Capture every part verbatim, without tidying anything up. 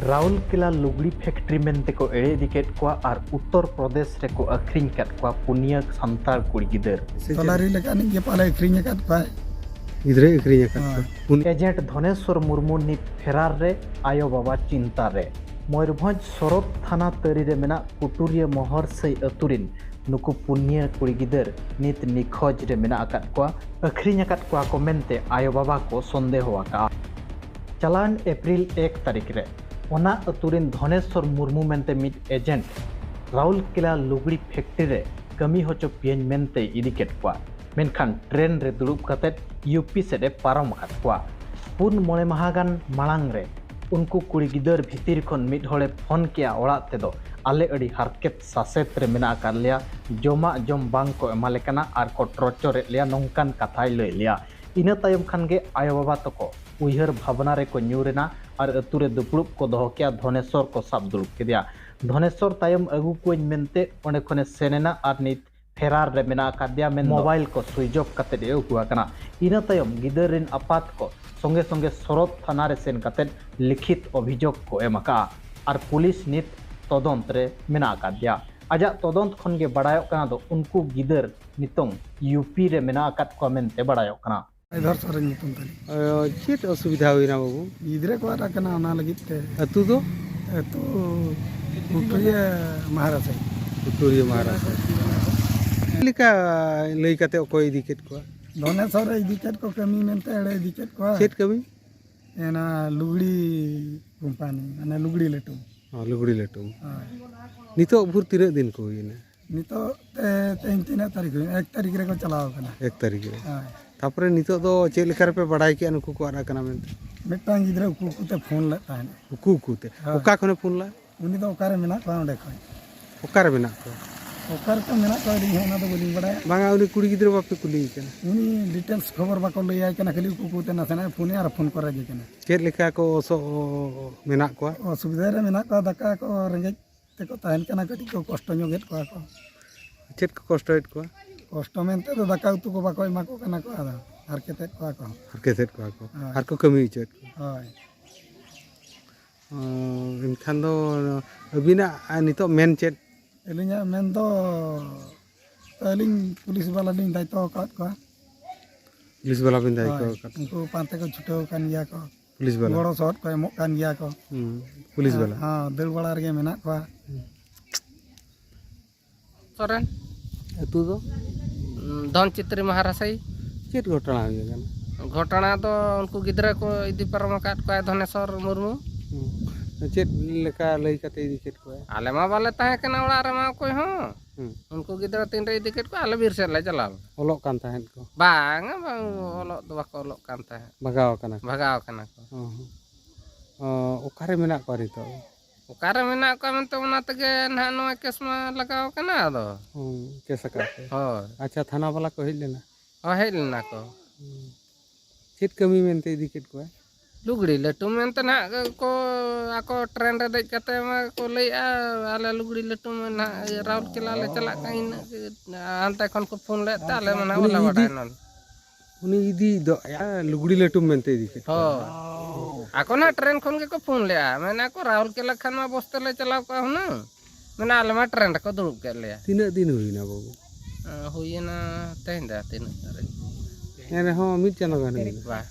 ᱨᱟᱣᱩᱞᱠᱮᱞᱟ ᱞᱩᱜᱽᱲᱤ ᱯᱷᱮᱠᱴᱨᱤ ᱢᱮᱱᱛᱮ ᱠᱚ ᱮᱲᱮ ᱤᱫᱤ ᱠᱮᱫ ᱠᱚᱣᱟ ᱟᱨ ᱩᱛᱛᱚᱨ ᱯᱨᱚᱫᱮᱥ ᱨᱮᱠᱚ ᱟᱹᱠᱷᱨᱤᱧ ᱠᱟᱫ ᱠᱚᱣᱟ ᱯᱩᱱᱭᱟᱹ ᱥᱟᱱᱛᱟᱲ ᱠᱩᱲᱤ ᱜᱤᱫᱟᱹᱨ᱾ ᱥᱮ ᱪᱮᱫ? ᱥᱟᱞᱟᱨᱤ ᱞᱮᱠᱟᱱᱤᱡ ᱜᱮ ᱯᱟᱞᱮ ᱟᱹᱠᱷᱨᱤᱧ ᱟᱠᱟᱫ ᱠᱚᱣᱟᱭ᱾ ᱜᱤᱫᱽᱨᱟᱹᱭ ᱟᱹᱠᱷᱨᱤᱧ ᱟᱠᱟᱫ ᱦᱳᱭ᱾ ᱠᱚᱣᱟ᱾ ᱩᱱᱤ ᱮᱡᱮᱱᱴ ᱫᱷᱚᱱᱮᱥᱣᱚᱨ ᱢᱩᱨᱢᱩ ᱱᱤᱛ ᱯᱷᱮᱨᱟᱨ ᱨᱮ, ᱟᱭᱳ ᱵᱟᱵᱟ ᱪᱤᱱᱛᱟ ᱨᱮ᱾ ᱢᱚᱭᱩᱨᱵᱷᱚᱸᱡᱽ ᱥᱚᱨᱚᱛ ᱛᱷᱟᱱᱟ ᱛᱟᱹᱨᱤ ᱨᱮ ᱢᱮᱱᱟᱜ ᱠᱩᱴᱩᱨᱤᱭᱟᱹ ᱢᱚᱦᱚᱨ ᱥᱟᱹᱭ ᱟᱹᱛᱩ ᱨᱤᱱ ᱱᱩᱠᱩ ᱯᱩᱱᱭᱟᱹ ᱠᱩᱲᱤ ᱜᱤᱫᱟᱹᱨ ᱱᱤᱛ ᱱᱤᱠᱷᱚᱡᱽ ᱨᱮ ᱢᱮᱱᱟᱜ ᱟᱠᱟᱫ ᱠᱚᱣᱟ, ᱟᱹᱠᱷᱨᱤᱧ ᱟᱠᱟᱫ ᱠᱚᱣᱟ ᱠᱚ ᱢᱮᱱᱛᱮ ᱟᱭᱳ ᱵᱟᱵᱟ ᱠᱚ ᱥᱚᱱᱫᱮᱦᱚ ᱟᱠᱟᱫᱼᱟ᱾ ᱪᱟᱞᱟᱣᱮᱱ ᱮᱯᱨᱤᱞ ᱮᱠ ᱛᱟᱹᱨᱤᱠᱷ ᱨᱮ ᱚᱱᱟ ᱟᱹᱛᱩ ᱨᱤᱱ ᱫᱷᱚᱱᱮᱥᱣᱚᱨ ᱢᱩᱨᱢᱩ ᱢᱮᱱᱛᱮ ᱢᱤᱫ ᱮᱡᱮᱱᱴ ᱨᱟᱣᱩᱞᱠᱮᱞᱟ ᱞᱩᱜᱽᱲᱤ ᱯᱷᱮᱠᱴᱨᱤ ᱨᱮ ᱠᱟᱹᱢᱤ ᱦᱚᱪᱚ ᱯᱮᱭᱟᱧ ᱢᱮᱱᱛᱮᱭ ᱤᱫᱤ ᱠᱮᱫ ᱠᱚᱣᱟ᱾ ᱢᱮᱱᱠᱷᱟᱱ ᱴᱨᱮᱱ ᱨᱮ ᱫᱩᱲᱩᱵ ᱠᱟᱛᱮᱫ ᱤᱭᱩ ᱯᱤ ᱥᱮᱫ ᱮ ᱯᱟᱨᱚᱢ ᱟᱠᱟᱫ ᱠᱚᱣᱟ᱾ ᱯᱩᱱ ᱢᱚᱬᱮ ᱢᱟᱦᱟ ᱜᱟᱱ ᱢᱟᱲᱟᱝ ᱨᱮ ᱩᱱᱠᱩ ᱠᱩᱲᱤ ᱜᱤᱫᱟᱹᱨ ᱵᱷᱤᱛᱤᱨ ᱠᱷᱚᱱ ᱢᱤᱫ ᱦᱚᱲᱮ ᱯᱷᱳᱱ ᱠᱮᱜᱼᱟ ᱚᱲᱟᱜ ᱛᱮᱫᱚ, "ᱟᱞᱮ ᱟᱹᱰᱤ ᱦᱟᱨᱠᱮᱛ ᱥᱟᱥᱮᱛ ᱨᱮ ᱢᱮᱱᱟᱜ ᱟᱠᱟᱫ ᱞᱮᱭᱟ, ᱡᱚᱢᱟᱜ ᱡᱚᱢ ᱵᱟᱝ ᱠᱚ ᱮᱢᱟᱞᱮ ᱠᱟᱱᱟ ᱟᱨ ᱠᱚ ᱴᱚᱨᱪᱚᱨᱮᱫ ᱞᱮᱭᱟ", ᱱᱚᱝᱠᱟᱱ ᱠᱟᱛᱷᱟᱭ ᱞᱟᱹᱭ ᱞᱮᱭᱟ᱾ ᱤᱱᱟᱹ ᱛᱟᱭᱚᱢ ᱠᱷᱟᱱ ᱜᱮ ᱟᱭᱳ ᱵᱟᱵᱟ ᱛᱟᱠᱚ ᱩᱭᱦᱟᱹᱨ ᱵᱷᱟᱵᱽᱱᱟ ᱨᱮᱠᱚ ᱧᱩᱨ ᱮᱱᱟ ᱟᱨ ᱟᱹᱛᱩ ᱨᱮ ᱫᱩᱯᱲᱩᱵ ᱠᱚ ᱫᱚᱦᱚ ᱠᱮᱜᱼᱟ᱾ ᱫᱷᱚᱱᱮᱥᱚᱨ ᱠᱚ ᱥᱟᱵ ᱫᱩᱲᱩᱵ ᱠᱮᱫᱮᱭᱟ᱾ ᱫᱷᱚᱱᱮᱥᱚᱨ ᱛᱟᱭᱚᱢ ᱟᱹᱜᱩ ᱠᱚᱣᱟᱹᱧ ᱢᱮᱱᱛᱮ ᱚᱸᱰᱮ ᱠᱷᱚᱱᱮ ᱥᱮᱱ ᱮᱱᱟ ᱟᱨ ᱱᱤᱛ ᱯᱷᱮᱨᱟᱨ ᱨᱮ ᱢᱮᱱᱟᱜ ᱟᱠᱟᱫᱮᱭᱟ ᱢᱮᱱᱫᱚ ᱢᱳᱵᱟᱭᱤᱞ ᱠᱚ ᱥᱩᱭᱤᱪ ᱚᱯᱷ ᱠᱟᱛᱮᱫ ᱮ ᱟᱹᱜᱩ ᱟᱠᱟᱱᱟ᱾ ᱤᱱᱟᱹ ᱛᱟᱭᱚᱢ ᱜᱤᱫᱟᱹᱨ ᱨᱤᱱ ᱟᱯᱟᱛ ᱠᱚ ᱥᱚᱸᱜᱮ ᱥᱚᱸᱜᱮ ᱥᱚᱨᱚᱛ ᱛᱷᱟᱱᱟ ᱨᱮ ᱥᱮᱱ ᱠᱟᱛᱮᱫ ᱞᱤᱠᱷᱤᱛ ᱚᱵᱷᱤᱡᱳᱜᱽ ᱠᱚ ᱮᱢ ᱟᱠᱟᱫᱼᱟ ᱟᱨ ᱯᱩᱞᱤᱥ ᱱᱤᱛ ᱛᱚᱫᱚᱱᱛ ᱨᱮ ᱢᱮᱱᱟᱜ ᱟᱠᱟᱫᱮᱭᱟ᱾ ᱟᱡᱟᱜ ᱛᱚᱫᱚᱱᱛ ᱠᱷᱚᱱ ᱜᱮ ᱵᱟᱲᱟᱭᱚᱜ ᱠᱟᱱᱟ ᱫᱚ ᱩᱱᱠᱩ ᱜᱤᱫᱟᱹᱨ ᱱᱤᱛᱚᱝ ᱭᱩ ᱯᱤ ᱨᱮ ᱢᱮᱱᱟᱜ ᱟᱠᱟᱫ ᱠᱚᱣᱟ ᱢᱮᱱᱛᱮ ᱵᱟᱲᱟᱭᱚᱜ ᱠᱟᱱᱟ᱾ ᱟᱭᱫᱷᱚᱨ ᱥᱚᱨᱮᱱ ᱧᱩᱛᱩᱢ ᱛᱟᱹᱞᱤᱧ᱾ ᱚ, ᱪᱮᱫ ᱚᱥᱩᱵᱤᱫᱷᱟ ᱦᱩᱭᱱᱟ ᱵᱟᱹᱵᱩ? ᱜᱤᱫᱽᱨᱟᱹ ᱠᱚ ᱟᱫ ᱟᱠᱟᱱᱟ, ᱚᱱᱟ ᱞᱟᱹᱜᱤᱫ ᱛᱮ᱾ ᱟᱹᱛᱩ ᱫᱚ? ᱟᱹᱛᱩ ᱩᱴᱩᱭᱟᱹ ᱢᱟᱦᱟᱨᱟᱥᱟᱭ᱾ ᱩᱴᱩᱭᱟᱹ ᱢᱟᱦᱟᱨᱟᱥᱟᱭ᱾ ᱪᱮᱫ ᱞᱮᱠᱟ ᱞᱟᱹᱭ ᱠᱟᱛᱮ ᱚᱠᱚᱭ ᱤᱫᱤ ᱠᱮᱫ ᱠᱚᱣᱟ? ᱫᱷᱚᱱᱮᱥᱚᱨ ᱨᱮ ᱤᱫᱤ ᱠᱮᱫ ᱠᱚ ᱠᱟᱹᱢᱤ ᱢᱮᱱᱛᱮ ᱮᱲᱮ ᱤᱫᱤ ᱠᱮᱫ ᱠᱚᱣᱟ᱾ ᱪᱮᱫ ᱠᱟᱹᱢᱤ? ᱚᱱᱟ ᱞᱩᱜᱽᱲᱤ ᱠᱳᱢᱯᱟᱱᱤ, ᱢᱟᱱᱮ ᱞᱩᱜᱽᱲᱤ ᱞᱟᱹᱴᱩ᱾ ᱚ, ᱞᱩᱜᱽᱲᱤ ᱞᱟᱹᱴᱩ᱾ ᱦᱳᱭ᱾ ᱱᱤᱛᱚᱜ ᱵᱷᱳᱨ ᱛᱤᱱᱟᱹᱜ ᱫᱤᱱ ᱠᱚ ᱦᱩᱭᱮᱱᱟ? ᱱᱤᱛᱚᱜ ᱛᱮ, ᱛᱮᱦᱮᱧ ᱛᱤᱱᱟᱹᱜ ᱛᱟᱹᱨᱤᱠᱷ ᱦᱩᱭᱮᱱᱟ? ᱮᱠ ᱛᱟᱹᱨᱤᱠᱷ ᱨᱮᱠᱚ ᱪᱟᱞᱟᱣ ᱟᱠᱟᱱᱟ᱾ ᱮᱠ ᱛᱟᱹᱨᱤᱠᱷ ᱨᱮ᱾ ᱦᱳᱭ᱾ ᱛᱟᱯᱚᱨᱮ ᱱᱤᱛᱚᱜ ᱫᱚ ᱪᱮᱫ ᱞᱮᱠᱟ ᱨᱮᱯᱮ ᱵᱟᱲᱟᱭ ᱠᱮᱜᱼᱟ ᱱᱩᱠᱩ ᱠᱚ ᱟᱫ ᱟᱠᱟᱱᱟ ᱢᱮᱱᱛᱮ? ᱢᱤᱫᱴᱟᱝ ᱜᱤᱫᱽᱨᱟᱹ ᱩᱠᱩ ᱩᱠᱩᱛᱮ ᱯᱷᱳᱱ ᱞᱮᱫ ᱛᱟᱦᱮᱸᱫ᱾ ᱩᱠᱩ ᱩᱠᱩᱛᱮ? ᱦᱳᱭ᱾ ᱚᱠᱟ ᱠᱷᱚᱱᱮ ᱯᱷᱳᱱ ᱞᱮᱫᱼᱟ? ᱩᱱᱤ ᱫᱚ ᱚᱠᱟᱨᱮ ᱢᱮᱱᱟᱜ ᱠᱚᱣᱟ ᱚᱸᱰᱮ ᱠᱷᱚᱱ᱾ ᱚᱠᱟᱨᱮ ᱢᱮᱱᱟᱜ ᱠᱚᱣᱟ? ᱚᱠᱟ ᱨᱮᱠᱚ ᱢᱮᱱᱟᱜ ᱠᱚᱣᱟ ᱟᱹᱞᱤᱧ ᱦᱚᱸ ᱚᱱᱟ ᱫᱚ ᱵᱟᱹᱞᱤᱧ ᱵᱟᱲᱟᱭᱟ᱾ ᱵᱟᱝᱟ, ᱩᱱᱤ ᱠᱩᱲᱤ ᱜᱤᱫᱽᱨᱟᱹ ᱵᱟᱯᱮ ᱠᱩᱞᱤᱭᱮ ᱠᱟᱱᱟ? ᱩᱱᱤ ᱰᱤᱴᱮᱞᱥ ᱠᱷᱚᱵᱚᱨ ᱵᱟᱠᱚ ᱞᱟᱹᱭᱟᱭ ᱠᱟᱱᱟ, ᱠᱷᱟᱹᱞᱤ ᱩᱠᱩ ᱩᱠᱩᱛᱮ ᱱᱟᱥᱮᱱᱟᱜ ᱮ ᱯᱷᱳᱱᱮᱜᱼᱟ ᱟᱨ ᱯᱷᱳᱱ ᱠᱚ ᱨᱟᱡᱮ ᱠᱟᱱᱟ᱾ ᱪᱮᱫ ᱞᱮᱠᱟ ᱠᱚ ᱚᱥᱚ-, ᱢᱮᱱᱟᱜ ᱠᱚᱣᱟ? ᱚᱥᱩᱵᱤᱫᱷᱟ ᱨᱮ ᱢᱮᱱᱟᱜ ᱠᱚᱣᱟ, ᱫᱟᱠᱟ ᱠᱚ ᱨᱮᱸᱜᱮᱡ ᱛᱮᱠᱚ ᱛᱟᱦᱮᱱ ᱠᱟᱱᱟ, ᱠᱟᱹᱴᱤᱡ ᱠᱚ ᱠᱚᱥᱴᱚ ᱧᱚᱜᱮᱫ ᱠᱚᱣᱟ ᱠᱚ᱾ ᱪᱮᱫ ᱠᱚ ᱠᱚᱥᱴᱚᱭᱮᱫ ᱠᱚᱣᱟ? ᱠᱚᱥᱴᱚ ᱢᱮᱱᱛᱮ ᱫᱚ ᱫᱟᱠᱟ ᱩᱛᱩ ᱠᱚ ᱵᱟᱠᱚ ᱮᱢᱟ ᱠᱚ ᱠᱟᱱᱟ ᱠᱚ, ᱟᱫᱚ ᱦᱟᱨᱠᱮᱛᱮᱫ ᱠᱚᱣᱟ ᱠᱚ᱾ ᱦᱟᱨᱠᱮᱛᱮᱫ ᱠᱚᱣᱟ ᱠᱚ᱾ ᱦᱳᱭ᱾ ᱟᱨ ᱠᱚ ᱠᱟᱹᱢᱤ ᱦᱚᱪᱚᱭᱮᱫ ᱠᱚᱣᱟ᱾ ᱦᱳᱭ᱾ ᱚ, ᱮᱱᱠᱷᱟᱱ ᱫᱚ ᱟᱹᱵᱤᱱᱟᱜ ᱱᱤᱛᱚᱜ ᱢᱮᱱ ᱪᱮᱫ? ᱟᱹᱞᱤᱧᱟᱜ ᱢᱮᱱ ᱫᱚ, ᱟᱹᱞᱤᱧ ᱯᱩᱞᱤᱥ ᱵᱟᱞᱟ ᱞᱤᱧ ᱫᱟᱭᱤᱛᱛᱚ ᱟᱠᱟᱫ ᱠᱚᱣᱟ᱾ ᱯᱩᱞᱤᱥ ᱵᱟᱞᱟ ᱵᱤᱱ ᱫᱟᱭᱤᱛᱛᱚ ᱦᱳᱭ, ᱟᱠᱟᱫ ᱠᱚᱣᱟ᱾ ᱩᱱᱠᱩ ᱯᱟᱱᱛᱮ ᱠᱚ ᱪᱷᱩᱴᱟᱹᱣ ᱟᱠᱟᱱ ᱜᱮᱭᱟ ᱠᱚ᱾ ᱯᱩᱞᱤᱥ ᱵᱟᱞᱟ᱾ ᱜᱚᱲᱚ ᱥᱚᱦᱚᱫ ᱠᱚ ᱮᱢᱚᱜ ᱠᱟᱱ ᱜᱮᱭᱟ ᱠᱚ᱾ ᱦᱩᱸ, ᱯᱩᱞᱤᱥ ᱵᱟᱞᱟ᱾ ᱦᱮᱸ, ᱫᱟᱹᱲ ᱵᱟᱲᱟ ᱨᱮᱜᱮ ᱢᱮᱱᱟᱜ ᱠᱚᱣᱟ᱾ ᱥᱚᱨᱮᱱ᱾ ᱟᱹᱛᱩ ᱫᱚ? ᱫᱷᱚᱱ ᱪᱤᱛᱨᱤ ᱢᱟᱦᱟᱨᱟᱥᱟᱭ᱾ ᱪᱮᱫ ᱜᱷᱚᱴᱚᱱᱟ ᱦᱩᱭ ᱟᱠᱟᱱᱟ? ᱜᱷᱚᱴᱚᱱᱟ ᱫᱚ ᱩᱱᱠᱩ ᱜᱤᱫᱽᱨᱟᱹ ᱠᱚ ᱤᱫᱤ ᱯᱟᱨᱚᱢ ᱟᱠᱟᱫ ᱠᱚᱣᱟ ᱫᱷᱚᱱᱮᱥᱚᱨ ᱢᱩᱨᱢᱩ᱾ ᱦᱩᱸ᱾ ᱪᱮᱫ ᱞᱮᱠᱟ ᱞᱟᱹᱭ ᱠᱟᱛᱮ ᱤᱫᱤ ᱠᱮᱫ ᱠᱚᱣᱟ? ᱟᱞᱮ ᱢᱟ ᱵᱟᱞᱮ ᱛᱟᱦᱮᱸ ᱠᱟᱱᱟ ᱚᱲᱟᱜ ᱨᱮᱢᱟ ᱚᱠᱚᱭ ᱦᱚᱸ᱾ ᱦᱩᱸ᱾ ᱩᱱᱠᱩ ᱜᱤᱫᱽᱨᱟᱹ ᱛᱤᱱᱨᱮ ᱤᱫᱤ ᱠᱮᱫ ᱠᱚᱣᱟ, ᱟᱞᱮ ᱵᱤᱨ ᱥᱮᱫ ᱞᱮ ᱪᱟᱞᱟᱣ ᱞᱮᱱᱟ᱾ ᱚᱞᱚᱜ ᱠᱟᱱ ᱛᱟᱦᱮᱸᱫ ᱠᱚ? ᱵᱟᱝᱟ, ᱵᱟᱝ, ᱚᱞᱚᱜ ᱫᱚ ᱵᱟᱠᱚ ᱚᱞᱚᱜ ᱠᱟᱱ ᱛᱟᱦᱮᱸᱫ᱾ ᱵᱷᱟᱜᱟᱣ ᱟᱠᱟᱱᱟ ᱠᱚ? ᱵᱷᱟᱜᱟᱣ ᱟᱠᱟᱱᱟ ᱠᱚ᱾ ᱦᱚᱸ, ᱦᱚᱸ᱾ ᱚ, ᱚᱠᱟᱨᱮ ᱢᱮᱱᱟᱜ ᱠᱚᱣᱟ ᱱᱤᱛᱚᱜ? ᱚᱠᱟᱨᱮ ᱢᱮᱱᱟᱜ ᱠᱚᱣᱟ ᱢᱮᱱᱛᱮ, ᱚᱱᱟ ᱛᱮᱜᱮ ᱱᱟᱦᱟᱜ ᱱᱚᱣᱟ ᱠᱮᱥ ᱢᱟ ᱞᱟᱜᱟᱣ ᱠᱟᱱᱟ ᱟᱫᱚ᱾ ᱦᱩᱸ, ᱠᱮᱥ ᱟᱠᱟᱫ ᱯᱮ? ᱦᱳᱭ᱾ ᱟᱪᱪᱷᱟ, ᱛᱷᱟᱱᱟ ᱵᱟᱞᱟ ᱠᱚ ᱦᱮᱡ ᱞᱮᱱᱟ? ᱦᱳᱭ, ᱦᱮᱡ ᱞᱮᱱᱟ ᱠᱚ᱾ ᱦᱩᱸ᱾ ᱪᱮᱫ ᱠᱟᱹᱢᱤ ᱢᱮᱱᱛᱮ ᱤᱫᱤ ᱠᱮᱫ ᱠᱚᱣᱟ? ᱞᱩᱜᱽᱲᱤ ᱞᱟᱹᱴᱩ ᱢᱮᱱᱛᱮ ᱱᱟᱦᱟᱜ ᱠᱚ, ᱟᱠᱚ ᱴᱨᱮᱱ ᱨᱮ ᱫᱮᱡ ᱠᱟᱛᱮ ᱢᱟ ᱠᱚ ᱞᱟᱹᱭᱮᱜᱼᱟ, ᱟᱞᱮ ᱞᱩᱜᱽᱲᱤ ᱞᱟᱹᱴᱩ ᱢᱟ ᱱᱟᱦᱟᱜ ᱨᱟᱩᱨᱠᱮᱞᱟ ᱞᱮ ᱪᱟᱞᱟᱜ ᱠᱟᱱᱟ, ᱤᱱᱟᱹᱜ ᱜᱮ ᱦᱟᱱᱛᱮ ᱠᱷᱚᱱ ᱠᱚ ᱯᱷᱳᱱ ᱞᱮᱫ ᱛᱮ ᱟᱞᱮ ᱢᱟ ᱱᱟᱦᱟᱜ ᱩᱱᱤ ᱵᱟᱞᱮ ᱤᱫᱤ ᱵᱟᱰᱟᱭ ᱱᱚᱰᱮ᱾ ᱩᱱᱤ ᱤᱫᱤ ᱫᱚ, ᱟ, ᱞᱩᱜᱽᱲᱤ ᱞᱟᱹᱴᱩᱢ ᱢᱮᱱᱛᱮ ᱤᱫᱤ ᱠᱮᱫ ᱠᱚᱣᱟ᱾ ᱦᱳᱭ᱾ ᱟᱠᱚ ᱱᱟᱦᱟᱜ ᱴᱨᱮᱱ ᱠᱷᱚᱱ ᱜᱮᱠᱚ ᱯᱷᱳᱱ ᱞᱮᱜᱼᱟ, ᱢᱮᱱᱟ ᱠᱚ, "ᱨᱟᱦᱩᱞ ᱠᱮᱞᱟ ᱠᱷᱟᱱ ᱢᱟ ᱵᱚᱥ ᱛᱮᱞᱮ ᱪᱟᱞᱟᱣ ᱠᱚᱜᱼᱟ ᱦᱩᱱᱟᱹᱝ, ᱢᱮᱱᱟ ᱟᱞᱮ ᱢᱟ ᱴᱨᱮᱱ ᱨᱮᱠᱚ ᱫᱩᱲᱩᱵ ᱠᱮᱫ ᱞᱮᱭᱟ᱾" ᱛᱤᱱᱟᱹᱜ ᱫᱤᱱ ᱦᱩᱭᱱᱟ ᱵᱟᱹᱵᱩ? ᱟ, ᱦᱩᱭᱮᱱᱟ ᱛᱮᱦᱮᱧ ᱫᱚ ᱛᱤᱱᱟᱹᱜ ᱛᱟᱹᱨᱤᱠᱷ? ᱮᱱ ᱨᱮᱦᱚᱸ ᱢᱤᱫ ᱪᱟᱸᱫᱳ ᱜᱟᱱ ᱦᱩᱭᱱᱟ᱾ ᱵᱟᱝ᱾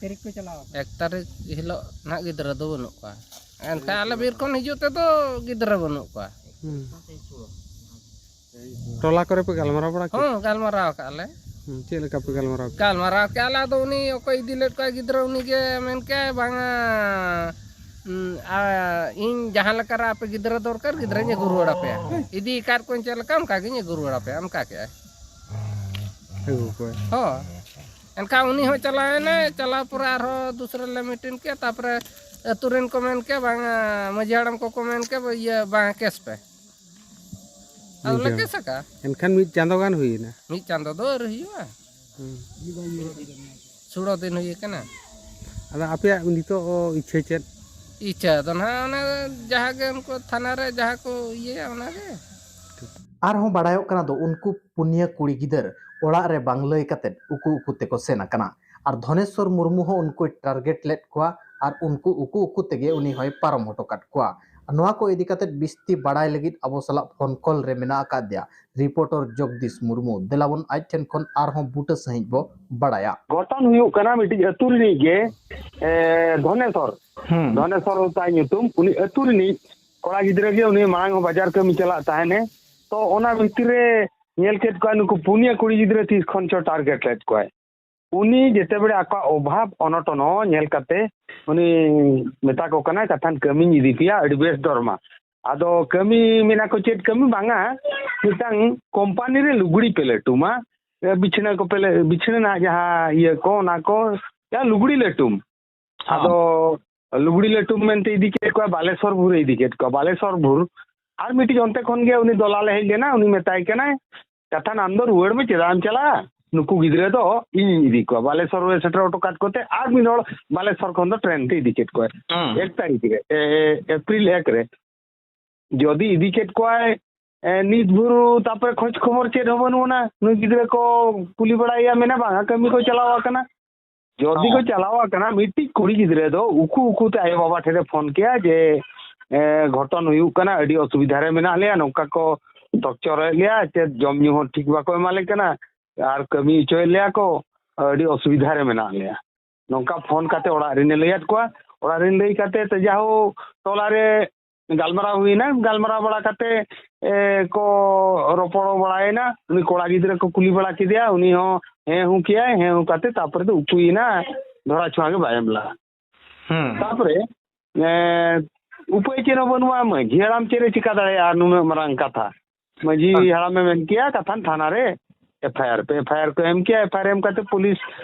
ᱮᱠ ᱛᱟᱹᱨᱤᱠᱷ ᱦᱤᱞᱳᱜ ᱱᱟᱦᱟᱜ ᱜᱤᱫᱽᱨᱟᱹ ᱫᱚ ᱵᱟᱹᱱᱩᱜ ᱠᱚᱣᱟ᱾ ᱮᱱᱠᱷᱟᱱ ᱟᱞᱮ ᱵᱤᱨ ᱠᱷᱚᱱ ᱦᱤᱡᱩᱜ ᱛᱮᱫᱚ ᱜᱤᱫᱽᱨᱟᱹ ᱵᱟᱹᱱᱩᱜ ᱠᱚᱣᱟ᱾ ᱦᱩᱸ᱾ ᱴᱚᱞᱟ ᱠᱚᱨᱮ ᱯᱮ ᱜᱟᱞᱢᱟᱨᱟᱣ ᱵᱟᱲᱟ ᱠᱮᱫᱟ? ᱦᱚᱸ, ᱜᱟᱞᱢᱟᱨᱟᱣ ᱠᱟᱜᱼᱟ ᱞᱮ᱾ ᱦᱩᱸ, ᱪᱮᱫ ᱞᱮᱠᱟ ᱯᱮ ᱜᱟᱞᱢᱟᱨᱟᱣ ᱠᱮᱫᱟ? ᱜᱟᱞᱢᱟᱨᱟᱣ ᱠᱮᱜᱼᱟ ᱞᱮ, ᱟᱫᱚ ᱩᱱᱤ ᱚᱠᱚᱭ ᱤᱫᱤ ᱞᱮᱫ ᱠᱚᱣᱟ ᱜᱤᱫᱽᱨᱟᱹ, ᱩᱱᱤ ᱜᱮ ᱢᱮᱱ ᱠᱮᱜᱼᱟᱭ, "ᱵᱟᱝᱟ, ᱩᱸ, ᱟ, ᱤᱧ ᱡᱟᱦᱟᱸ ᱞᱮᱠᱟ ᱨᱮ ᱟᱯᱮ ᱜᱤᱫᱽᱨᱟᱹ ᱫᱚᱨᱠᱟᱨ, ᱜᱤᱫᱽᱨᱟᱹᱧ ᱟᱹᱜᱩ ᱨᱩᱣᱟᱹᱲ ᱟᱯᱮᱭᱟ᱾ ᱤᱫᱤ ᱟᱠᱟᱫ ᱠᱚᱣᱟᱧ ᱪᱮᱫ ᱞᱮᱠᱟ, ᱚᱱᱠᱟ ᱜᱤᱧ ᱟᱹᱜᱩ ᱨᱩᱣᱟᱹᱲ ᱟᱯᱮᱭᱟ", ᱚᱱᱠᱟ ᱠᱮᱜᱼᱟᱭ᱾ ᱟᱹᱜᱩ ᱠᱚᱣᱟᱭ᱾ ᱦᱚᱸ᱾ ᱮᱱᱠᱷᱟᱱ ᱩᱱᱤ ᱦᱚᱸ ᱪᱟᱞᱟᱣ ᱮᱱᱟᱭ, ᱪᱟᱞᱟᱣ ᱯᱚᱨᱮ ᱟᱨᱦᱚᱸ ᱫᱩᱥᱨᱟᱹ ᱞᱮ ᱢᱤᱴᱤᱝ ᱠᱮᱜᱼᱟ, ᱛᱟᱨᱯᱚᱨᱮ ᱟᱹᱛᱩ ᱨᱮᱱ ᱠᱚ ᱢᱮᱱ ᱠᱮᱜᱼᱟ, ᱵᱟᱝᱟ, ᱢᱟᱹᱡᱷᱤ ᱦᱟᱲᱟᱢ ᱠᱚᱠᱚ ᱢᱮᱱ ᱠᱮᱜᱼᱟ, ᱤᱭᱟᱹ, ᱵᱟᱝᱟ, ᱠᱮᱥ ᱯᱮ᱾ ᱟᱫᱚ ᱞᱮ ᱢᱤᱫ ᱪᱟᱸᱫᱚ᱾ ᱠᱮᱥ ᱟᱠᱟᱜᱼᱟ᱾ ᱮᱱᱠᱷᱟᱱ ᱢᱤᱫ ᱪᱟᱸᱫᱚ ᱜᱟᱱ ᱦᱩᱭᱮᱱᱟ᱾ ᱢᱤᱫ ᱪᱟᱸᱫᱚ ᱫᱚ ᱟᱹᱣᱨᱤ ᱦᱩᱭᱩᱜᱼᱟ᱾ ᱦᱩᱸ᱾ ᱥᱳᱲᱟ ᱫᱤᱱ ᱦᱩᱭ ᱟᱠᱟᱱᱟ᱾ ᱟᱫᱚ ᱟᱯᱮᱭᱟᱜ ᱱᱤᱛᱚᱜ ᱤᱪᱪᱷᱟᱹ ᱪᱮᱫ? ᱤᱪᱪᱷᱟᱹ ᱫᱚ ᱱᱟᱦᱟᱜ ᱚᱱᱮ ᱡᱟᱦᱟᱸ ᱜᱮ ᱩᱱᱠᱩ ᱛᱷᱟᱱᱟ ᱨᱮ ᱡᱟᱦᱟᱸ ᱠᱚ ᱤᱭᱟᱹᱭᱟ ᱚᱱᱟ ᱜᱮ᱾ ᱟᱨᱦᱚᱸ ᱵᱟᱲᱟᱭᱚᱜ ᱠᱟᱱᱟ ᱫᱚ ᱩᱱᱠᱩ ᱯᱩᱱᱭᱟᱹ ᱠᱩᱲᱤ ᱜᱤᱫᱟᱹᱨ ᱚᱲᱟᱜ ᱨᱮ ᱵᱟᱝ ᱞᱟᱹᱭ ᱠᱟᱛᱮᱫ ᱩᱠᱩ ᱩᱠᱩ ᱛᱮᱠᱚ ᱥᱮᱱ ᱟᱠᱟᱱᱟ᱾ ᱟᱨ ᱫᱷᱚᱱᱮᱥᱣᱚᱨ ᱢᱩᱨᱢᱩ ᱦᱚᱸ ᱩᱱᱠᱩᱭ ᱴᱟᱨᱜᱮᱴ ᱞᱮᱫ ᱠᱚᱣᱟ᱾ ᱟᱨ ᱩᱱᱠᱩ ᱩᱠᱩ ᱩᱠᱩ ᱛᱮᱜᱮ ᱩᱱᱤ ᱦᱚᱸᱭ ᱯᱟᱨᱚᱢ ᱦᱚᱴᱚ ᱠᱟᱫ ᱠᱚᱣᱟ᱾ ᱱᱚᱣᱟ ᱠᱚ ᱤᱫᱤ ᱠᱟᱛᱮ ᱵᱤᱥᱛᱤ ᱵᱟᱲᱟᱭ ᱞᱟᱹᱜᱤᱫ ᱟᱵᱚ ᱥᱟᱞᱟᱜ ᱯᱷᱳᱱ ᱠᱚᱞ ᱨᱮ ᱢᱮᱱᱟᱜ ᱟᱠᱟᱫᱮᱭᱟ ᱨᱤᱯᱳᱨᱴᱚᱨ ᱡᱚᱜᱽᱫᱤᱥ ᱢᱩᱨᱢᱩ᱾ ᱫᱮᱞᱟᱵᱚᱱ ᱟᱡ ᱴᱷᱮᱱ ᱠᱷᱚᱱ ᱟᱨᱦᱚᱸ ᱵᱩᱴᱟᱹ ᱥᱟᱺᱦᱤᱡ ᱵᱚ ᱵᱟᱲᱟᱭᱟ᱾ ᱜᱷᱚᱴᱚᱱ ᱦᱩᱭᱩᱜ ᱠᱟᱱᱟ ᱢᱤᱫᱴᱤᱡ ᱟᱹᱛᱩ ᱨᱤᱱᱤᱡ ᱜᱮ, ᱮ, ᱫᱷᱚᱱᱮᱥᱚᱨ᱾ ᱦᱩᱸ᱾ ᱫᱷᱚᱱᱮᱥᱚᱨ ᱛᱟᱭ ᱧᱩᱛᱩᱢ᱾ ᱩᱱᱤ ᱟᱹᱛᱩ ᱨᱤᱱᱤᱡ ᱠᱚᱲᱟ ᱜᱤᱫᱽᱨᱟᱹ ᱜᱮ, ᱩᱱᱤ ᱢᱟᱲᱟᱝ ᱦᱚᱸ ᱵᱟᱡᱟᱨ ᱠᱟᱹᱢᱤ ᱪᱟᱞᱟᱜ ᱛᱟᱦᱮᱱᱮ᱾ ᱛᱚ ᱚᱱᱟ ᱵᱷᱤᱛᱤᱨ ᱨᱮ ᱧᱮᱞ ᱠᱮᱫ ᱠᱚᱣᱟ ᱱᱩᱠᱩ ᱯᱩᱱᱭᱟᱹ ᱠᱩᱲᱤ ᱜᱤᱫᱽᱨᱟᱹ ᱛᱤᱥ ᱠᱷᱚᱱ ᱪᱚ ᱴᱟᱨᱜᱮᱴ ᱞᱮᱫ ᱠᱚᱣᱟᱭ᱾ ᱩᱱᱤ ᱡᱮᱛᱮ ᱵᱮᱲᱮ ᱟᱠᱚᱣᱟᱜ ᱚᱵᱷᱟᱵ ᱚᱱᱚᱴᱚᱱ ᱦᱚᱸ ᱧᱮᱞ ᱠᱟᱛᱮ ᱩᱱᱤ ᱢᱮᱛᱟ ᱠᱚ ᱠᱟᱱᱟᱭ, "ᱠᱟᱛᱷᱟᱱ ᱠᱟᱹᱢᱤᱧ ᱤᱫᱤ ᱯᱮᱭᱟ, ᱟᱹᱰᱤ ᱵᱮᱥ ᱫᱚᱨᱢᱟ᱾ ᱟᱫᱚ ᱠᱟᱹᱢᱤ ᱢᱮᱱᱟ ᱠᱚ, ᱪᱮᱫ ᱠᱟᱹᱢᱤ ᱵᱟᱝᱟ, ᱢᱤᱫᱴᱟᱝ ᱠᱳᱢᱯᱟᱱᱤ ᱨᱮ ᱞᱩᱜᱽᱲᱤ ᱯᱮ ᱞᱟᱹᱴᱩᱢᱟ, ᱵᱤᱪᱷᱱᱟᱹ ᱠᱚᱯᱮ ᱞᱟᱹ-, ᱵᱤᱪᱷᱱᱟᱹ ᱨᱮᱱᱟᱜ ᱡᱟᱦᱟᱸ ᱤᱭᱟᱹ ᱠᱚ, ᱚᱱᱟ ᱠᱚ, ᱡᱟᱦᱟᱸ ᱞᱩᱜᱽᱲᱤ ᱞᱟᱹᱴᱩᱢ᱾" ᱦᱚᱸ᱾ ᱟᱫᱚ ᱞᱩᱜᱽᱲᱤ ᱞᱟᱹᱴᱩᱢ ᱢᱮᱱᱛᱮ ᱤᱫᱤ ᱠᱮᱫ ᱠᱚᱣᱟ ᱵᱟᱞᱮᱥᱚᱨ ᱵᱷᱩᱨᱮ ᱤᱫᱤ ᱠᱮᱫ ᱠᱚᱣᱟ, ᱵᱟᱞᱮᱥᱚᱨ ᱵᱷᱩᱨ᱾ ᱟᱨ ᱢᱤᱫᱴᱤᱡ ᱚᱱᱛᱮ ᱠᱷᱚᱱ ᱜᱮ ᱩᱱᱤ ᱫᱚᱞᱟᱞᱮ ᱦᱮᱡ ᱞᱮᱱᱟ, ᱩᱱᱤ ᱢᱮᱛᱟᱭ ᱠᱟᱱᱟᱭ, "ᱠᱟᱛᱷᱟᱱ ᱟᱢ ᱫᱚ ᱨᱩᱣᱟᱹᱲ ᱢᱮ, ᱪᱮᱫᱟᱜ ᱮᱢ ᱪᱟᱞᱟᱜᱼᱟ? ᱱᱩᱠᱩ ᱜᱤᱫᱽᱨᱟᱹ ᱫᱚ ᱤᱧᱤᱧ ᱤᱫᱤ ᱠᱚᱣᱟ᱾" ᱵᱟᱞᱮᱥᱚᱨ ᱨᱮ ᱥᱮᱴᱮᱨ ᱦᱚᱴᱚ ᱠᱟᱫ ᱠᱚᱛᱮ ᱟᱨ ᱢᱤᱫ ᱦᱚᱲ ᱵᱟᱞᱮᱥᱚᱨ ᱠᱷᱚᱱ ᱫᱚ ᱴᱨᱮᱱ ᱛᱮ ᱤᱫᱤ ᱠᱮᱫ ᱠᱚᱣᱟᱭ᱾ ᱦᱩᱸ᱾ ᱮᱠ ᱛᱟᱹᱨᱤᱠᱷ ᱨᱮ, ᱮ, ᱮᱯᱨᱤᱞ ᱮᱠ ᱨᱮ᱾ ᱡᱩᱫᱤ ᱤᱫᱤ ᱠᱮᱫ ᱠᱚᱣᱟᱭ, ᱮ, ᱱᱤᱛ ᱵᱷᱳᱨ ᱛᱟᱯᱚᱨᱮ ᱠᱷᱚᱡᱽ ᱠᱷᱚᱵᱚᱨ ᱪᱮᱫ ᱦᱚᱸ ᱵᱟᱹᱱᱩᱜ ᱟᱱᱟ᱾ ᱱᱩᱭ ᱜᱤᱫᱽᱨᱟᱹ ᱠᱚ ᱠᱩᱞᱤ ᱵᱟᱲᱟᱭᱮᱭᱟ, ᱢᱮᱱᱟ, "ᱵᱟᱝᱟ, ᱠᱟᱹᱢᱤ ᱠᱚ ᱪᱟᱞᱟᱣ ᱟᱠᱟᱱᱟ᱾" ᱡᱩᱫᱤ ᱠᱚ ᱦᱚᱸ᱾ ᱪᱟᱞᱟᱣ ᱟᱠᱟᱱᱟ, ᱢᱤᱫᱴᱤᱡ ᱠᱩᱲᱤ ᱜᱤᱫᱽᱨᱟᱹ ᱫᱚ ᱩᱠᱩ ᱩᱠᱩ ᱛᱮ ᱟᱭᱳ ᱵᱟᱵᱟ ᱴᱷᱮᱱ ᱮ ᱯᱷᱳᱱ ᱠᱮᱭᱟ ᱡᱮ, ᱮ, ᱜᱷᱚᱴᱚᱱ ᱦᱩᱭᱩᱜ ᱠᱟᱱᱟ, ᱟᱹᱰᱤ ᱚᱥᱩᱵᱤᱫᱷᱟ ᱨᱮ ᱢᱮᱱᱟᱜ ᱞᱮᱭᱟ, ᱱᱚᱝᱠᱟ ᱠᱚ ᱴᱚᱨᱪᱚᱨᱮᱫ ᱞᱮᱭᱟ, ᱪᱮᱫ ᱡᱚᱢ ᱧᱩ ᱦᱚᱸ ᱴᱷᱤᱠ ᱵᱟᱠᱚ ᱮᱢᱟᱞᱮ ᱠᱟᱱᱟ, ᱟᱨ ᱠᱟᱹᱢᱤ ᱦᱚᱪᱚᱭᱮᱫ ᱞᱮᱭᱟ ᱠᱚ, ᱟᱹᱰᱤ ᱚᱥᱩᱵᱤᱫᱷᱟ ᱨᱮ ᱢᱮᱱᱟᱜ ᱞᱮᱭᱟ᱾ ᱱᱚᱝᱠᱟ ᱯᱷᱳᱱ ᱠᱟᱛᱮ ᱚᱲᱟᱜ ᱨᱮᱱᱮ ᱞᱟᱹᱭᱟᱫ ᱠᱚᱣᱟ᱾ ᱚᱲᱟᱜ ᱨᱮᱱ ᱞᱟᱹᱭ ᱠᱟᱛᱮ ᱛᱮ ᱡᱟᱦᱳ ᱴᱚᱞᱟ ᱨᱮ ᱜᱟᱞᱢᱟᱨᱟᱣ ᱦᱩᱭᱱᱟ᱾ ᱜᱟᱞᱢᱟᱨᱟᱣ ᱵᱟᱲᱟ ᱠᱟᱛᱮ, ᱮ, ᱠᱚ ᱨᱚᱯᱚᱲ ᱵᱟᱲᱟᱭᱮᱱᱟ᱾ ᱩᱱᱤ ᱠᱚᱲᱟ ᱜᱤᱫᱽᱨᱟᱹ ᱠᱚ ᱠᱩᱞᱤ ᱵᱟᱲᱟ ᱠᱮᱫᱮᱭᱟ, ᱩᱱᱤ ᱦᱚᱸ ᱦᱮᱸ ᱦᱩᱸ ᱠᱮᱭᱟᱭ, ᱦᱮᱸ ᱦᱩᱸ ᱠᱟᱛᱮ ᱛᱟᱨᱯᱚᱨᱮ ᱫᱚ ᱩᱠᱩᱭᱮᱱᱟ, ᱫᱷᱚᱨᱟ ᱪᱷᱩᱣᱟ ᱜᱮ ᱵᱟᱭ ᱮᱢ ᱞᱮᱫᱟ᱾ ᱦᱩᱸ᱾ ᱛᱟᱨᱯᱚᱨᱮ, ᱮ, ᱩᱯᱟᱹᱭ ᱪᱮᱫ ᱦᱚᱸ ᱵᱟᱹᱱᱩᱜᱼᱟ, ᱢᱟᱹᱡᱷᱤ ᱦᱟᱲᱟᱢ ᱪᱮᱫ ᱮ ᱪᱤᱠᱟ ᱫᱟᱲᱮᱭᱟᱜᱼᱟ ᱱᱩᱱᱟᱹᱜ ᱢᱟᱨᱟᱝ ᱠᱟᱛᱷᱟ? ᱢᱟᱹᱡᱷᱤ ᱦᱩᱸ᱾ ᱦᱟᱲᱟᱢᱮ ᱢᱮᱱ ᱠᱮᱭᱟ, ᱠᱟᱛᱷᱟᱱ ᱛᱷᱟᱱᱟ ᱨᱮ ᱮᱯᱷ ᱟᱭ ᱟᱨ ᱯᱮ, ᱮᱯᱷ ᱟᱭ ᱟᱨ ᱠᱚ ᱮᱢ ᱠᱮᱭᱟ, ᱮᱯᱷ ᱟᱭ ᱟᱨ ᱮᱢ ᱠᱟᱛᱮ ᱯᱩᱞᱤᱥ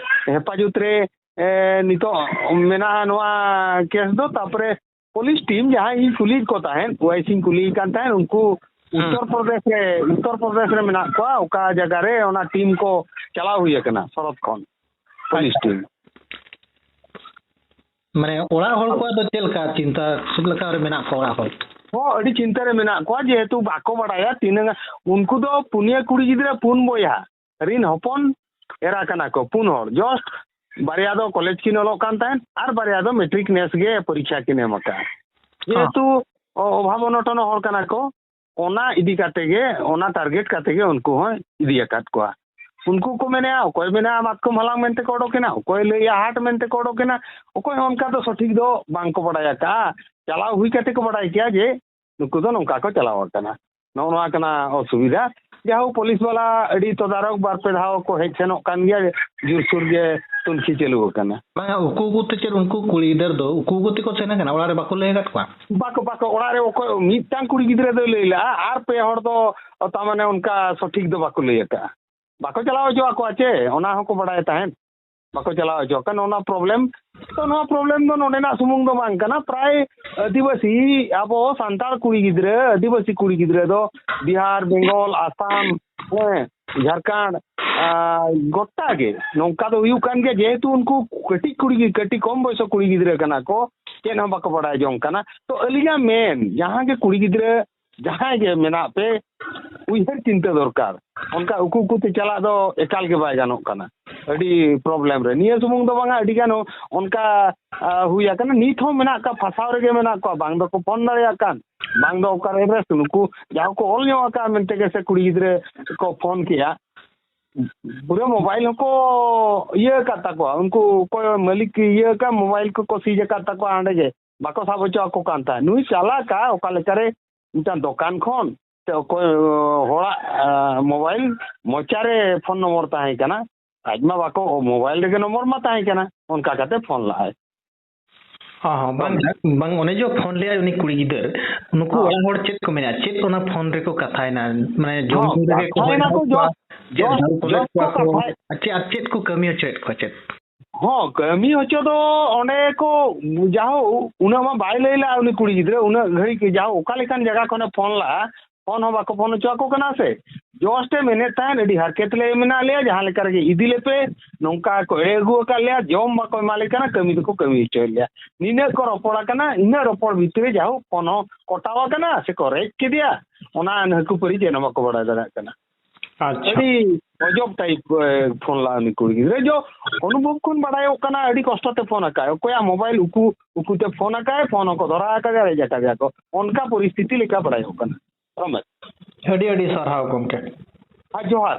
ᱦᱮᱯᱟᱡᱚᱛ ᱨᱮ, ᱮ, ᱱᱤᱛᱚᱜ ᱢᱮᱱᱟᱜᱼᱟ ᱱᱚᱣᱟ ᱠᱮᱥ ᱫᱚ, ᱛᱟᱨᱯᱚᱨᱮ ᱯᱩᱞᱤᱥ ᱴᱤᱢ ᱡᱟᱦᱟᱸᱭ ᱤᱧ ᱠᱩᱞᱤᱭᱮᱫ ᱠᱚ ᱛᱟᱦᱮᱸᱫ, ᱳᱣᱟᱭᱥᱤᱧ ᱠᱩᱞᱤᱭᱮ ᱠᱟᱱ ᱛᱟᱦᱮᱸᱫ, ᱩᱱᱠᱩ ᱦᱩᱸ᱾ ᱩᱛᱛᱚᱨ ᱯᱨᱚᱫᱮᱥ ᱨᱮ, ᱩᱛᱛᱚᱨ ᱯᱨᱚᱫᱮᱥ ᱨᱮ ᱢᱮᱱᱟᱜ ᱠᱚᱣᱟ, ᱚᱠᱟ ᱡᱟᱭᱜᱟ ᱨᱮ ᱚᱱᱟ ᱴᱤᱢ ᱠᱚ ᱪᱟᱞᱟᱣ ᱦᱩᱭ ᱟᱠᱟᱱᱟ ᱥᱚᱨᱚᱛ ᱠᱷᱚᱱ, ᱯᱩᱞᱤᱥ ᱟᱪᱪᱷᱟ᱾ ᱴᱤᱢ᱾ ᱢᱟᱱᱮ ᱚᱲᱟᱜ ᱦᱚᱲ ᱠᱚᱣᱟᱜ ᱫᱚ ᱪᱮᱫ ᱞᱮᱠᱟ ᱪᱤᱱᱛᱟ, ᱪᱮᱫ ᱞᱮᱠᱟ ᱨᱮ ᱢᱮᱱᱟᱜ ᱠᱚᱣᱟ ᱚᱲᱟᱜ ᱦᱚᱲ? ᱦᱚᱸ, ᱟᱹᱰᱤ ᱪᱤᱱᱛᱟᱹ ᱨᱮ ᱢᱮᱱᱟᱜ ᱠᱚᱣᱟ, ᱡᱮᱦᱮᱛᱩ ᱵᱟᱠᱚ ᱵᱟᱲᱟᱭᱟ ᱛᱤᱱᱟᱹᱜ, ᱩᱱᱠᱩ ᱫᱚ ᱯᱩᱱᱭᱟᱹ ᱠᱩᱲᱤ ᱜᱤᱫᱽᱨᱟᱹ, ᱯᱩᱱ ᱵᱚᱭᱦᱟ ᱨᱤᱱ ᱦᱚᱯᱚᱱ ᱮᱨᱟ ᱠᱟᱱᱟ ᱠᱚ, ᱯᱩᱱ ᱦᱚᱲ, ᱡᱚᱥᱴ ᱵᱟᱨᱭᱟ ᱫᱚ ᱠᱚᱞᱮᱡᱽ ᱠᱤᱱ ᱚᱞᱚᱜ ᱠᱟᱱ ᱛᱟᱦᱮᱸᱫ ᱟᱨ ᱵᱟᱨᱭᱟ ᱫᱚ ᱢᱮᱴᱨᱤᱠ ᱱᱮᱥ ᱜᱮ ᱯᱚᱨᱤᱠᱠᱷᱟ ᱠᱤᱱ ᱮᱢ ᱟᱠᱟᱫᱼᱟ᱾ ᱡᱮᱦᱮᱛᱩ ᱚ-, ᱚᱵᱷᱟᱵ ᱚᱱᱚᱴᱚᱱ ᱦᱚᱲ ᱠᱟᱱᱟ ᱠᱚ, ᱚᱱᱟ ᱤᱫᱤ ᱠᱟᱛᱮ ᱜᱮ, ᱚᱱᱟ ᱴᱟᱨᱜᱮᱴ ᱠᱟᱛᱮ ᱜᱮ ᱩᱱᱠᱩ ᱦᱚᱸ ᱤᱫᱤ ᱟᱠᱟᱫ ᱠᱚᱣᱟ᱾ ᱩᱱᱠᱩ ᱠᱚ ᱢᱮᱱᱮᱜᱼᱟ, ᱚᱠᱚᱭ ᱢᱮᱱᱟ ᱢᱟᱛᱠᱚᱢ ᱦᱟᱞᱟᱝ ᱢᱮᱱᱛᱮ ᱠᱚ ᱚᱰᱚᱠᱮᱱᱟ, ᱚᱠᱚᱭ ᱞᱟᱹᱭᱟ ᱦᱟᱴ ᱢᱮᱱᱛᱮ ᱠᱚ ᱚᱰᱚᱠᱮᱱᱟ, ᱚᱠᱚᱭ ᱦᱚᱸ ᱚᱱᱠᱟ ᱫᱚ ᱥᱚᱴᱷᱤᱠ ᱫᱚ ᱵᱟᱝ ᱠᱚ ᱵᱟᱲᱟᱭ ᱟᱠᱟᱫᱼᱟ᱾ ᱪᱟᱞᱟᱣ ᱦᱩᱭ ᱠᱟᱛᱮ ᱠᱚ ᱵᱟᱲᱟᱭ ᱠᱮᱭᱟ ᱡᱮ ᱱᱩᱠᱩ ᱫᱚ ᱱᱚᱝᱠᱟ ᱠᱚ ᱪᱟᱞᱟᱣ ᱟᱠᱟᱱᱟ᱾ ᱱᱚᱜᱼᱚ ᱱᱚᱣᱟ ᱠᱟᱱᱟ ᱚᱥᱩᱵᱤᱫᱷᱟ᱾ ᱡᱟᱦᱳᱠ, ᱯᱩᱞᱤᱥ ᱵᱟᱞᱟ ᱟᱹᱰᱤ ᱛᱚᱫᱟᱨᱚᱠ ᱵᱟᱨ ᱯᱮ ᱫᱷᱟᱣ ᱠᱚ ᱦᱮᱡ ᱥᱮᱱᱚᱜ ᱠᱟᱱ ᱜᱮᱭᱟ, ᱡᱳᱨᱥᱳᱨ ᱜᱮ ᱛᱩᱱᱠᱷᱤ ᱪᱟᱹᱞᱩ ᱟᱠᱟᱱᱟ᱾ ᱵᱟᱝᱟ, ᱩᱠᱩ ᱩᱠᱩ ᱛᱮ ᱪᱮᱫ ᱩᱱᱠᱩ ᱠᱩᱲᱤ ᱜᱤᱫᱟᱹᱨ ᱫᱚ ᱩᱠᱩ ᱩᱠᱩ ᱛᱮᱠᱚ ᱥᱮᱱ ᱟᱠᱟᱱᱟ? ᱚᱲᱟᱜ ᱨᱮ ᱵᱟᱠᱚ ᱞᱟᱹᱭ ᱟᱠᱟᱫ ᱠᱚᱣᱟ? ᱵᱟᱠᱚ, ᱵᱟᱠᱚ, ᱚᱲᱟᱜ ᱨᱮ ᱚᱠᱚᱭ ᱢᱤᱫᱴᱟᱝ ᱠᱩᱲᱤ ᱜᱤᱫᱽᱨᱟᱹ ᱫᱚᱭ ᱞᱟᱹᱭ ᱞᱮᱜᱼᱟ, ᱟᱨ ᱯᱮ ᱦᱚᱲ ᱫᱚ ᱛᱟᱨ ᱢᱟᱱᱮ ᱚᱱᱠᱟ ᱥᱚᱴᱷᱤᱠ ᱫᱚ ᱵᱟᱠᱚ ᱞᱟᱹᱭ ᱟᱠᱟᱫᱼᱟ᱾ ᱵᱟᱠᱚ ᱪᱟᱞᱟᱣ ᱦᱚᱪᱚ ᱟᱠᱚᱣᱟ ᱪᱮ, ᱚᱱᱟ ᱦᱚᱸᱠᱚ ᱵᱟᱲᱟᱭ ᱛᱟᱦᱮᱸᱫ, ᱵᱟᱠᱚ ᱪᱟᱞᱟᱣ ᱦᱚᱪᱚ ᱟᱠᱟᱫ᱾ ᱱᱚᱜᱼᱚ ᱱᱚᱣᱟ ᱯᱨᱚᱵᱞᱮᱢ ᱛᱚ, ᱱᱚᱣᱟ ᱯᱨᱚᱵᱞᱮᱢ ᱫᱚ ᱱᱚᱰᱮᱱᱟᱜ ᱥᱩᱢᱩᱝ ᱫᱚ ᱵᱟᱝ ᱠᱟᱱᱟ᱾ ᱯᱨᱟᱭ ᱟᱹᱫᱤᱵᱟᱹᱥᱤ, ᱟᱵᱚ ᱥᱟᱱᱛᱟᱲ ᱠᱩᱲᱤ ᱜᱤᱫᱽᱨᱟᱹ, ᱟᱹᱫᱤᱵᱟᱹᱥᱤ ᱠᱩᱲᱤ ᱜᱤᱫᱽᱨᱟᱹ ᱫᱚ ᱵᱤᱦᱟᱨ, ᱵᱮᱝᱜᱚᱞ, ᱟᱥᱟᱢ, ᱦᱮᱸ, ᱡᱷᱟᱲᱠᱷᱚᱸᱰ, ᱟᱨ ᱜᱚᱴᱟ ᱜᱮ ᱱᱚᱝᱠᱟ ᱫᱚ ᱦᱩᱭᱩᱜ ᱠᱟᱱ ᱜᱮᱭᱟ᱾ ᱡᱮᱦᱮᱛᱩ ᱩᱱᱠᱩ ᱠᱟᱹᱴᱤᱡ ᱠᱩᱲᱤ ᱜᱤ-, ᱠᱟᱹᱴᱤᱡ ᱠᱚᱢ ᱵᱚᱭᱚᱥ ᱠᱩᱲᱤ ᱜᱤᱫᱽᱨᱟᱹ ᱠᱟᱱᱟ ᱠᱚ, ᱪᱮᱫ ᱦᱚᱸ ᱵᱟᱠᱚ ᱵᱟᱲᱟᱭ ᱡᱚᱝ ᱠᱟᱱᱟ᱾ ᱛᱚ ᱟᱹᱞᱤᱧᱟᱜ ᱢᱮᱱ, ᱡᱟᱦᱟᱸ ᱜᱮ ᱠᱩᱲᱤ ᱜᱤᱫᱽᱨᱟᱹ ᱡᱟᱦᱟᱸᱭ ᱜᱮ ᱢᱮᱱᱟᱜ ᱯᱮ, ᱩᱭᱦᱟᱹᱨ ᱪᱤᱱᱛᱟᱹ ᱫᱚᱨᱠᱟᱨ᱾ ᱚᱱᱠᱟ ᱩᱠᱩ ᱩᱠᱩ ᱛᱮ ᱪᱟᱞᱟᱜ ᱫᱚ ᱮᱠᱟᱞ ᱜᱮ ᱵᱟᱭ ᱜᱟᱱᱚᱜ ᱠᱟᱱᱟ᱾ ᱟᱹᱰᱤ ᱯᱨᱚᱵᱞᱮᱢ ᱨᱮ, ᱱᱤᱭᱟᱹ ᱥᱩᱢᱩᱝ ᱫᱚ ᱵᱟᱝᱟ, ᱟᱹᱰᱤ ᱜᱟᱱ ᱚᱱᱠᱟ, ᱟ, ᱦᱩᱭ ᱟᱠᱟᱱᱟ᱾ ᱱᱤᱛ ᱦᱚᱸ ᱢᱮᱱᱟᱜ ᱠᱚᱣᱟ, ᱯᱷᱟᱸᱥᱟᱣ ᱨᱮᱜᱮ ᱢᱮᱱᱟᱜ ᱠᱚᱣᱟ, ᱵᱟᱝ ᱫᱚᱠᱚ ᱯᱷᱳᱱ ᱫᱟᱲᱮᱭᱟᱜ ᱠᱟᱱ, ᱵᱟᱝ ᱫᱚ ᱚᱠᱟᱨᱮ ᱨᱮᱥᱴ, ᱱᱩᱠᱩ ᱡᱟᱦᱟᱸ ᱠᱚ ᱚᱞ ᱧᱚᱜ ᱟᱠᱟᱫ ᱢᱮᱱᱛᱮ ᱜᱮ ᱥᱮ ᱠᱩᱲᱤ ᱜᱤᱫᱽᱨᱟᱹ ᱠᱚ ᱯᱷᱳᱱ ᱠᱮᱜᱼᱟ, ᱯᱩᱨᱟᱹ ᱢᱳᱵᱟᱭᱤᱞ ᱦᱚᱸᱠᱚ ᱤᱭᱟᱹ ᱟᱠᱟᱫ ᱛᱟᱠᱚᱣᱟ, ᱩᱱᱠᱩ ᱚᱠᱚᱭ ᱢᱟᱹᱞᱤᱠ ᱤᱭᱟᱹ ᱟᱠᱟᱫ, ᱢᱳᱵᱟᱭᱤᱞ ᱠᱚᱠᱚ ᱥᱤᱡᱽ ᱟᱠᱟᱫ ᱛᱟᱠᱚᱣᱟ, ᱦᱟᱸᱰᱮ ᱜᱮ ᱵᱟᱠᱚ ᱥᱟᱵ ᱦᱚᱪᱚ ᱟᱠᱚ ᱠᱟᱱ ᱛᱟᱦᱮᱸᱫ᱾ ᱱᱩᱭ ᱪᱟᱞᱟᱠᱟ ᱚᱠᱟ ᱞᱮᱠᱟᱨᱮ ᱢᱤᱫᱴᱟᱝ ᱫᱚᱠᱟᱱ ᱠᱷᱚᱱ ᱥᱮ ᱚᱠᱚᱭ ᱦᱚᱲᱟᱜ, ᱟ, ᱢᱳᱵᱟᱭᱤᱞ ᱢᱚᱪᱟᱨᱮ ᱯᱷᱳᱱ ᱱᱚᱢᱵᱚᱨ ᱛᱟᱦᱮᱸ ᱠᱟᱱᱟ, ᱟᱡ ᱢᱟ ᱵᱟᱠᱚ, ᱢᱳᱵᱟᱭᱤᱞ ᱨᱮᱜᱮ ᱱᱚᱢᱵᱚᱨ ᱢᱟ ᱛᱟᱦᱮᱸ ᱠᱟᱱᱟ, ᱚᱱᱠᱟ ᱠᱟᱛᱮ ᱯᱷᱳᱱ ᱞᱟᱜᱼᱟᱭ᱾ ᱦᱚᱸ, ᱦᱚᱸ, ᱵᱟᱝ, ᱵᱟᱝ, ᱚᱱᱮ ᱡᱮ ᱯᱷᱳᱱ ᱞᱮᱜᱼᱟᱭ ᱩᱱᱤ ᱠᱩᱲᱤ ᱜᱤᱫᱟᱹᱨ, ᱱᱩᱠᱩ ᱦᱚᱸ᱾ ᱚᱲᱟᱜ ᱦᱚᱲ ᱪᱮᱫ ᱠᱚ ᱢᱮᱱᱟ? ᱪᱮᱫ ᱚᱱᱟ ᱯᱷᱳᱱ ᱨᱮᱠᱚ ᱠᱟᱛᱷᱟᱭᱮᱱᱟ? ᱢᱟᱱᱮ ᱡᱚᱢ ᱦᱚᱸ, ᱧᱩ ᱨᱮᱜᱮ ᱠᱚ ᱠᱟᱛᱷᱟᱭᱮᱱᱟ ᱦᱚᱦᱚ ᱠᱚ, ᱠᱚᱣᱟ, ᱡᱚᱥ, ᱪᱮᱫ ᱡᱚᱥ, ᱫᱟᱞ ᱛᱚᱞᱮᱫ ᱡᱚᱥ ᱠᱚ ᱠᱚᱣᱟ ᱠᱚ? ᱠᱟᱛᱷᱟᱭ-, ᱟᱨ ᱪᱮᱫ, ᱟᱨ ᱪᱮᱫ ᱠᱚ ᱠᱟᱹᱢᱤ ᱦᱚᱪᱚᱭᱮᱫ ᱠᱚᱣᱟ ᱪᱮᱫ? ᱦᱚᱸ, ᱠᱟᱹᱢᱤ ᱦᱚᱪᱚ ᱫᱚ ᱚᱸᱰᱮ ᱠᱚ, ᱡᱟᱦᱳ ᱩᱱᱟᱹᱜ ᱢᱟ ᱵᱟᱭ ᱞᱟᱹᱭ ᱞᱟᱜᱼᱟ ᱩᱱᱤ ᱠᱩᱲᱤ ᱜᱤᱫᱽᱨᱟᱹ, ᱩᱱᱟᱹᱜ ᱜᱷᱟᱹᱲᱤᱡ ᱡᱟᱦᱳ ᱚᱠᱟ ᱞᱮᱠᱟᱱ ᱡᱟᱭᱜᱟ ᱠᱷᱚᱱᱮ ᱯᱷᱳᱱ ᱞᱟᱜᱼᱟ, ᱯᱷᱳᱱ ᱦᱚᱸ ᱵᱟᱠᱚ ᱯᱷᱳᱱ ᱦᱚᱪᱚ ᱟᱠᱚ ᱠᱟᱱᱟ ᱥᱮ᱾ ᱡᱚᱥᱴ ᱮ ᱢᱮᱱᱮᱫ ᱛᱟᱦᱮᱸᱫ, "ᱟᱹᱰᱤ ᱦᱟᱨᱠᱮᱛ ᱞᱮ ᱢᱮᱱᱟᱜ ᱞᱮᱭᱟ, ᱡᱟᱦᱟᱸ ᱞᱮᱠᱟ ᱨᱮᱜᱮ ᱤᱫᱤ ᱞᱮᱯᱮ, ᱱᱚᱝᱠᱟ ᱠᱚ ᱮᱲᱮ ᱟᱹᱜᱩ ᱟᱠᱟᱫ ᱞᱮᱭᱟ, ᱡᱚᱢ ᱵᱟᱠᱚ ᱮᱢᱟ ᱞᱮ ᱠᱟᱱᱟ, ᱠᱟᱹᱢᱤ ᱫᱚᱠᱚ ᱠᱟᱹᱢᱤ ᱦᱚᱪᱚᱭᱮᱫ ᱞᱮᱭᱟ᱾" ᱱᱤᱱᱟᱹᱜ ᱠᱚ ᱨᱚᱯᱚᱲ ᱟᱠᱟᱱᱟ, ᱤᱱᱟᱹᱜ ᱨᱚᱯᱚᱲ ᱵᱷᱤᱛᱨᱤ ᱨᱮ ᱡᱟᱦᱳ ᱯᱷᱳᱱ ᱦᱚᱸ ᱠᱚᱴᱟᱣ ᱟᱠᱟᱱᱟ ᱥᱮᱠᱚ ᱨᱮᱡ ᱠᱮᱫᱮᱭᱟ, ᱚᱱᱟ ᱦᱟᱹᱠᱩ ᱯᱟᱹᱨᱤ ᱪᱮᱫ ᱦᱚᱸ ᱵᱟᱠᱚ ᱵᱟᱲᱟᱭ ᱫᱟᱲᱮᱭᱟᱜ ᱠᱟᱱᱟ᱾ ᱟᱪᱪᱷᱟ᱾ ᱟᱹᱰᱤ ᱚᱡᱚᱵ ᱴᱟᱭᱤᱯ ᱯᱷᱳᱱ ᱞᱟᱜᱼᱟ ᱩᱱᱤ ᱠᱩᱲᱤ ᱜᱤᱫᱽᱨᱟᱹ᱾ ᱡᱚ ᱚᱱᱩᱵᱷᱚᱵ ᱠᱷᱚᱱ ᱵᱟᱲᱟᱭᱚᱜ ᱠᱟᱱᱟ ᱟᱹᱰᱤ ᱠᱚᱥᱴᱚ ᱛᱮ ᱯᱷᱳᱱ ᱟᱠᱟᱫ, ᱚᱠᱚᱭᱟᱜ ᱢᱳᱵᱟᱭᱤᱞ ᱩᱠᱩ ᱩᱠᱩ ᱛᱮ ᱯᱷᱳᱱ ᱟᱠᱟᱫ, ᱯᱷᱳᱱ ᱦᱚᱸᱠᱚ ᱫᱷᱚᱨᱟ ᱟᱠᱟᱫᱮᱭᱟ, ᱨᱮᱡ ᱟᱠᱟᱫᱮᱭᱟ ᱠᱚ, ᱚᱱᱠᱟ ᱯᱚᱨᱤᱥᱛᱷᱤᱛᱤ ᱞᱮᱠᱟ ᱵᱟᱲᱟᱭᱚᱜ ᱠᱟᱱᱟ᱾ ᱨᱚᱢᱮᱥ᱾ ᱟᱹᱰᱤ ᱟᱹᱰᱤ ᱥᱟᱨᱦᱟᱣ ᱜᱚᱢᱠᱮ᱾ ᱟᱨ ᱡᱚᱦᱟᱨ᱾